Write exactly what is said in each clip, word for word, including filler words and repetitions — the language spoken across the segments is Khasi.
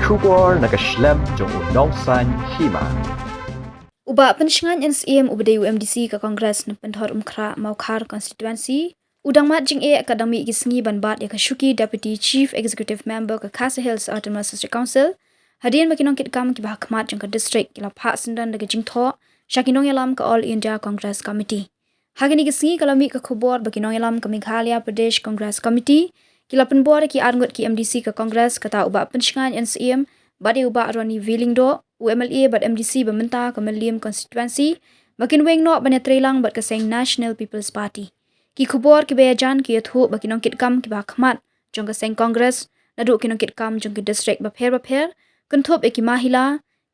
Khubor na ka shlem jong u Nongsaiñ Hima. U Bah Pynshngain N Syiem uba dei u M D C ka Congress na Pynthorumkhrah Mawkhar Constituency u dang mad jingeh katba dang mih ki sngi ban bat ïa ka shuki Deputy Chief Executive Member ka Khasi Hills Autonomous District Council, hadien ba ki nongkitkam kiba ha khmat jong ka district ki la phah syndon da ka jingthoh sha ki nongïalam ka All India Congress Committee. Ha kine ki sngi ka la mih ka khubor ba ki nongïalam ka Meghalaya Pradesh Congress Committee ki la pynbor ïa ki arngut ki M D C ka Congress, kata u Bah Pynshngain N Syiem bad ïa u Bah Ronnie V Lyngdoh, u M L A bad M D C ba mynta ka Mylliem Constituency, ba kin weng noh ban ïatreilang bad ka seng National People's Party. Ki khubor kiba ïajan ki ïathuh ba ki nongkitkam kiba ha khmat jong ka seng Congress, naduh ki nongkitkam jong ki district bapher bapher, kynthup ïa ki mahila,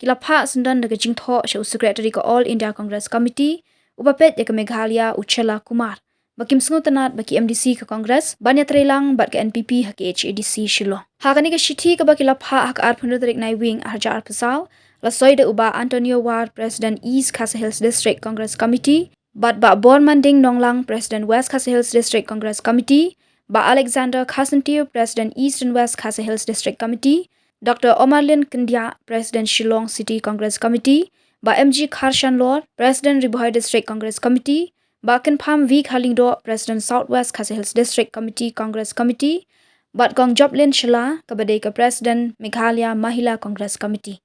ki la phah syndon da ka jingthoh sha u Secretary ka All India Congress Committee uba peit ïa ka Meghalaya, u Challa Kumar, ba kim sngewtynnad ba ki M D C ka Congress ban ïatreilang bad ka N P P ha K H A D C Shillong. Ha kane ka shithi kaba ki la phah ha ka arphew hynriew tarik Naiwieng arhajar arphew saw, la soi da u Bah Antonio War, President East Khasi Hills District Congress Committee, bad Bah Bormanding Nonglang, President West Khasi Hills District Congress Committee, Bah Alexander Kharsyntiew, President Eastern West Khasi Hills District Committee, Doctor Omarlin Kyndiah, President Shillong City Congress Committee, Bah M G Kharshanlor, President Ri Bhoi District Congress Committee, Bah Kynpham V Kharlyngdoh, President South West Khasi Hills District Committee Congress Committee, bad Kong Joplin Shylla, kaba dei ka President Meghalaya Mahila Congress Committee.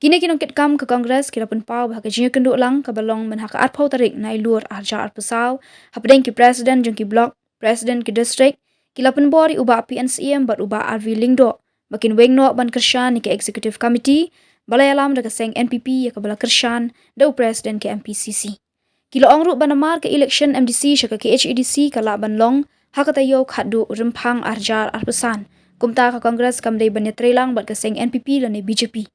Kine ki nongkitkam ka Congress ki la pynpaw ba ha ka jingïakynduh lang kaba long mynha ka arphew tarik Nailur arhajar arphew saw, hapdeng ki President jong ki Block, President ki District, ki la pynbor ïa u Bah P N Syiem bad u Bah R V Lyngdoh ba kin weng noh ban kyrshan ïa ka Executive Committee ba la ïalam da ka seng N P P, ïa kaba la kyrshan da u President ka M P C C. Ki la ong ruh ba namar ka election M D C sha ka K H A D C ka lah ban long ha ka taïew khatduh u Rymphang arhajar arphew san, kumta ka Congress kam dei ban ïatreilang bad ka seng N P P lane B J P.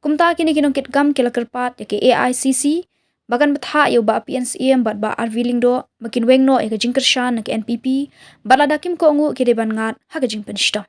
Kumta kine ki nongkitkam ki la kyrpad ïa ka A I C C ba kan bthah ïa u Bah P N Syiem bad Bah R V Lyngdoh ba kin weng noh ïa ka jingkyrshan na ka N P P, bad lada kim kohnguh ki dei ban ngat ha ka jingpynshitom.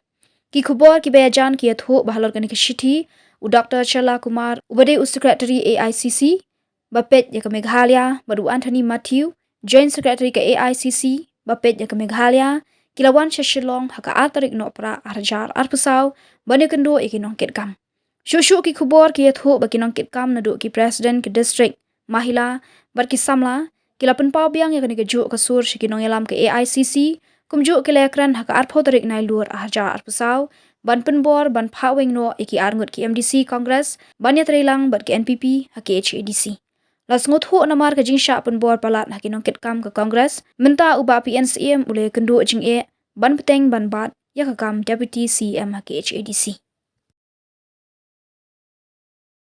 Ki khubor kiba ïajan ki ïathuh ba halor kane ka shithi, u Doctor Challa Kumar uba dei u Secretary A I C C ba peit ïa ka Meghalaya, bad u Anthony Mathew, Joint Secretary ka A I C C ba peit ïa ka Meghalaya, ki la wan sha Shillong ha ka ar tarik Nohprah arhajar arphew saw ban ïakynduh ïa ki nongkitkam. Shuh shuh ki khubor ki ïathuh ba ki nongkitkam naduh ki President ki District, Mahila bad ki samla ki la pynpaw biang ïa kane kajuh ka sur sha ki nongïalam ka A I C C, kumjuh ki la ïakren ha ka arphew tarik Nailur arhajar arphew saw ban pynbor ban phah weng noh ïa ki arngut ki M D C Congress ban ïatreilang bad ka N P P ha K H A D C. La sngewthuh namar ka jingshah pynbor palat ha ki nongkitkam ka Congress, mynta u Bah P N Syiem u la ïakynduh jingeh ban bteng ban bat ïa ka kam Deputy C M ha K H A D C.